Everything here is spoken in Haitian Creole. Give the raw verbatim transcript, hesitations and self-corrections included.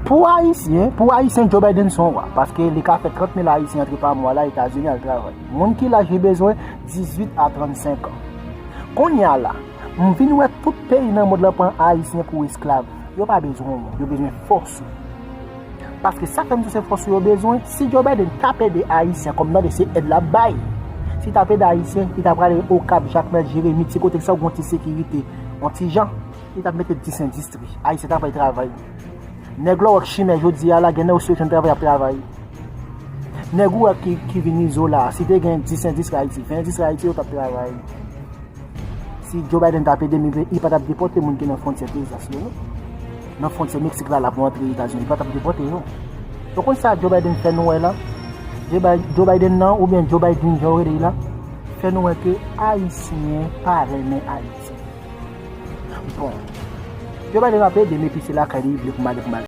Pou Ayisyen, pou Ayisyen, Joe Biden se yon wa, paske li ka fè trant mil Ayisyen antre pa mwa la Etazini al travay. Moun ki laj li bezwen, dizuit a trannsenk an. Kounye a la, m vin wè tout peyi nan mond lan pran Ayisyen pou esklav. Yo pa bezwen w, yo bezwen fòs ou. Paske sa fè m di w se fòs ou yo bezwen, si Joe Biden t ap ede Ayisyen kòm tande se èd l ap bay. Si t ap ede Ayisyen, li t ap prale Okap, Jakmèl, Jeremi, ti kote sa w gen yon ti sekirite, yon ti jan, li t ap mete dis endistri. Ayisyen t ap al travay. Nèg lè w wè k chimè jodi a la, gen nèg ou sou yo jwenn travay ap travay. Nèg ou wè ki, ki vin izo la, si te gen dis endistri Ayiti, ven endistri Ayiti, yo t ap travay. Si Joe Biden t ap ede m, li pa t ap depòte moun ki nan fwontyè Texas yo, non. Nan fwontyè Meksik la, l ap rantre Etazini, li pa t ap depòte yo. Ou konn sa Joe Biden fè nou wè la? Joe Bi- Joe Biden nan, oubyen Joe Biden, jan yo rele l la, fè nou wè ke Ayisyen pa renmen Ayiti. Bon, Joe Biden ap ede m, epi se lakay li vle pou m ale pou m al